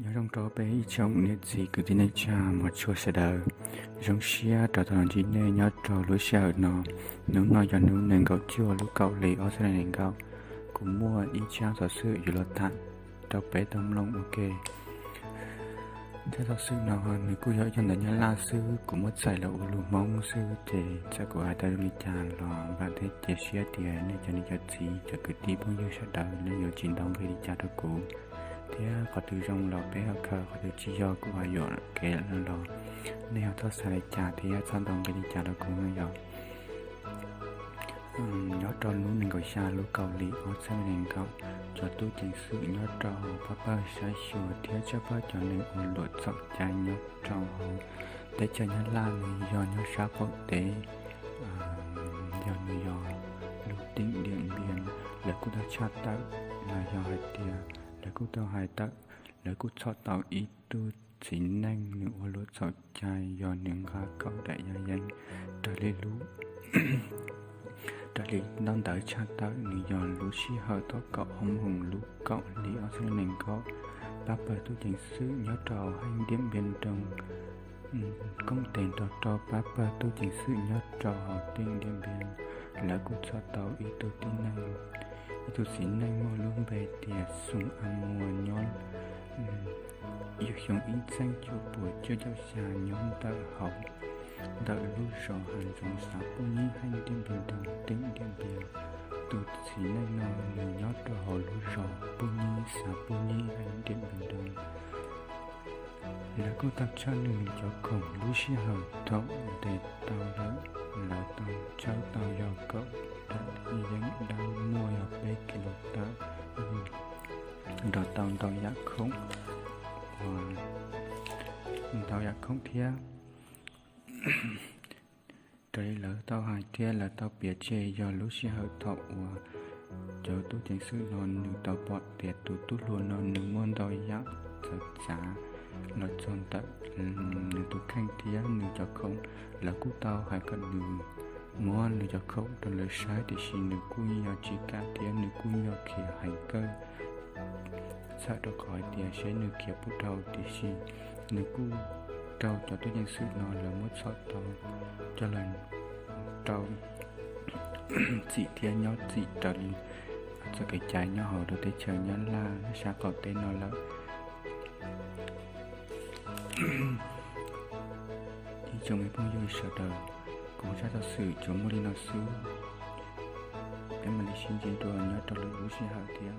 Nyob zoo rau peb ib tsoom niam txiv kwv tij neej tsa mos tshua sawv daws. Zoo siab rov tau los ntsib nej nyob rau lub sij hawm no. Hnub no yog hnub nees nkaum cuaj lub kaum hli ob txhiab nees nkaum. Kuv muaj ib tsab xov xwm yuav los tham rau peb tau mloog ua ke. Tsab xov xwm no nws kuj yog ib co ntawv Nyab Laj xwb, kuv muab txhais los ua lus Hmoob xwb, ces txawm kuv hais tau zoo li cas los vam thiab cia siab tias nej cov niam cov txiv cov kwv tij phooj ywg sawv daws nej yuav tsis ntau nqi li cas rau kuv, thiab qhov twg zoo los peb ho khaws, qhov twg tsis yog kuv ho yuam kev los nej ho txhob xav li cas thiab txhob ntau nqi li cas rau kuv no yog. Nyob rau hnub nees nkaum xya lub kaum hli ob txhiab nees nkaum, cov tub ceev xwm nyob rau hauv pab pawg saib xyuas thiab tshaj pab cov neeg uas luam txhaum cai nyob rau hauv teb chaws Nyab Laj, nws yog nyob sab qaum teb, yog nws yog lub teem Diam Npias, lawv kuj tau tshaj tawm los yog hais tias lawv kuj tau hais tawm, lawv kuj txhom tau ib tug txiv neej nws ua luam txhaum cai, yog nws nqa kaum daim yaj yeeb raws li lub raws li ntau ntawv tshaj tawm, nws yog lub sij hawm thaum kaum ob moos lub kaum hli ob txhiab nees nkaum, pab pawg tub ceev xwm nyob rau hauv teem Diam Npias Nroos koom tes nrog rau pab pawg tub ceev xwm nyob rau hauv teem Diam Npias, lawv kuj txhom tau ib tug tib neeg, ib tug txiv neej muaj lub npe tias Xoo A Muas nyob yug xyoo ib txhiab cuaj puas cuaj caum xya nyob ntawm hauv ntawm lub zos Hav Ntxoov xav Puj Nyib heej Diam Npias Nroos teem Diam Npias. Tus txiv neej no nws nyob rau hauv lub zos Puj Nyib xav Puj Nyib heej Diam Npias Nroos. Lawv kuj tau tshaj nws cov khoom lub sij hawm thaum ntes tau lawm, lawv tau tshawb tau yog kaum daim yeeb dawb muaj yog peb kis lus tawm, nrog tau ntau yam khoom, ntau yam khoom thiab. Raws li lawv tau hais thiab lawv tau piav tseg yog lub sij hawm thaum uas cov tub ceev xwm no nws tau pom tias tus tub hluas no nws muaj ntau yam txawv txav los txog ntawm nws tus kheej thiab nws cov khoom. Lawv kuj tau hais kom nws muab nws cov khoom rau lawv saib, tiam sis nws kuj yog tsis kam thiab nws kuj yog khiav heev kawg, txhawm rau qhov hais tias seb nws khiav puas dhau, tiam sis nws kuj raug cov tub ceev xwm no lawv muab txhom tau coj los rau txim thiab nyob txim raws li txoj kev cai nyob hauv lub teb chaws Nyab Laj sab qaum teb no lawm. Ib tsoom me phooj ywg sawv daws, kuv tsab xov xwm tsuas muaj li no xwb, peb mam li sib ntsib dua nyob rau lwm lub sij hawm thiab.